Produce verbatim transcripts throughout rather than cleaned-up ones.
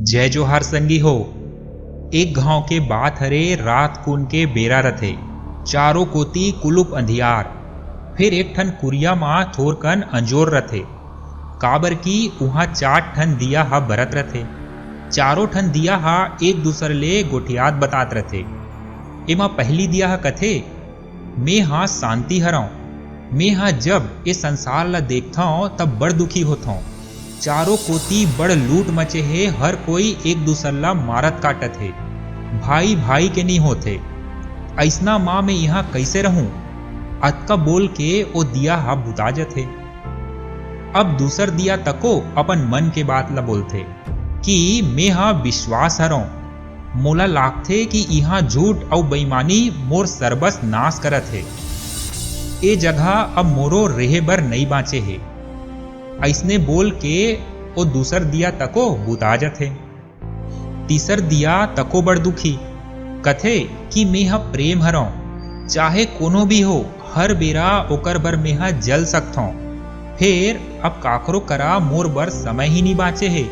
जय जोहार संगी हो। एक घांव के बात हरे, रात कुन के बेरा रथे। चारों कोती कुलुप अंधियार, फिर एक ठन कुरिया मा थोरकन अंजोर रथे, काबर कि उहां चार ठन दिया ह बरत रथे। चारों ठन दिया ह एक दूसर ले गोठियात बतात रथे। एमा पहली दिया ह कथे, "मेंहा सांति हरंव। मेंहा जब ए संसार ल देखथंव, तब बड़ दुखी होथंव। चारों कोती बड़ लूट मचे हे, हर कोई एक दूसर ल मारत काटत हे, भाई भाई के नी होत हे। अइसना मा में इहां कइसे रहूं?" अतका बोल के ओ दिया ह बुता जथे। अब दूसर दिया तको अपन मन के बात ल बोलथे कि "मेंहा विश्वास हरंव, मोला लागथे कि इहां झूठ अउ बेईमानी मोर सरबस नाश करत हे। ए जगह अब मोरो रेहे बर नइ बांचे हे।" अइसने बोल के ओ दूसर दिया तको बुता जथे। तीसर दिया तको बड़ दुखी, कथे कि "मेंहा प्रेम हरंव, चाहे कोनो भी हो, हर बेरा ओकर बर मेंहा जल सकथंव। फेर अब काकरो करा मोर बर समय ही नी बांचे हे।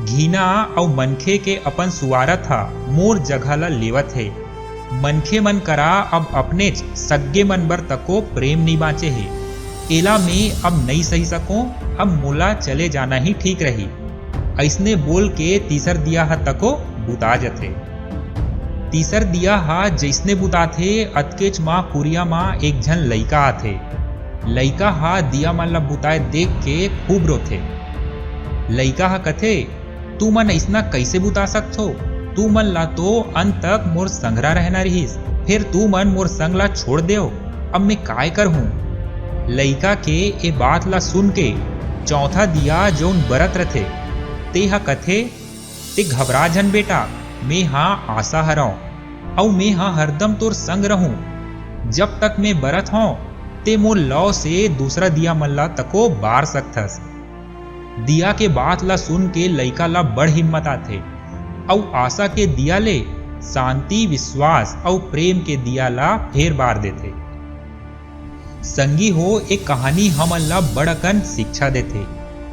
घिना अउ मनखे के अपन सुवारथ ह मोर जगह ल लेवत हे। मनखे मन करा अब अपनेच सग्गे मन बर तको प्रेम नी बांचे हे। एला में अब नइ सही सकों, अब मोला चले जाना ही ठीक रही।" अइसने बोल के तीसर दिया ह तको बुता जथे। तीसर दिया ह जइसने बुताथे, अतकेच मा कुरिया मा एक झन लइका आथे। लइका ह दिया मन ल बुताए देख के खूब रोथे। लइका ह कथे, "तू मन अइसना कइसे बुता सकथो? तू मन ला तो अंत तक मोर संघरा रहना रिहिस, फेर तू मन मोर संग ला छोड़ देव, अब मैं काय करहूं?" लइका के ए बात ला सुन के चौथा दिया जउन बरत रथे, ते ह कथे, "ते घबरा झन बेटा, मेंहा आशा हरंव, अउ मेंहा हरदम तोर संग रहूं। जब तक मैं बरत हंव, ते मोर लौ से दूसरा दिया मन ला तको बार सकथस।" दिया के बात ला सुन के लइका ला बड़ हिम्मत आथे, अउ आशा के दिया ले सांति, विश्वास अउ प्रेम के दिया ला फेर बार देथे। संगी हो, ए कहानी हमन ला बड़ अकन शिक्षा देथे,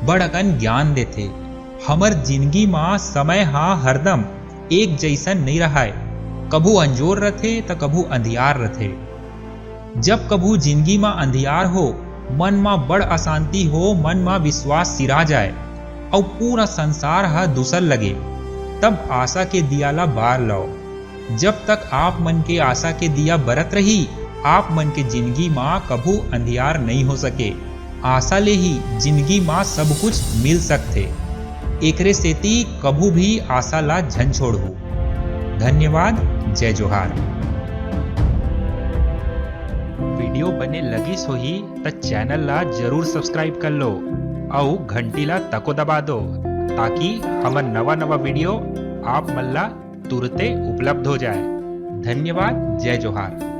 बड़ अकन ज्ञान देथे। हमर जिनगी मा समय हा हरदम एक जइसन नइ रहय, कभू अंजोर रथे त कभू अंधियार रथे। जब कभू जिनगी मा अंधियार हो, मन मा बड़ अशांति हो, मन मा विश्वास सिरा जाय अउ पूरा संसार हा दूसर लगे, तब आशा के दिया ला बार लव। जब तक आप मन के आशा के दिया बरत रही, आप मन के जिनगी मा कभू अंधियार नइ हो सके। आशा ले ही जिनगी मा सब कुछ मिल सकथे। एकरे सेती कभू भी आशा ला झन छोड़हू। धन्यवाद। जय जोहार। वीडियो बने लगिस होही त चैनल ला जरूर subscribe कर लो अउ घंटी ला तको दबा दो, ताकि हमर नवा नवा वीडियो आप मन ला तुरते उपलब्ध हो जाए। धन्यवाद। जय जोहार।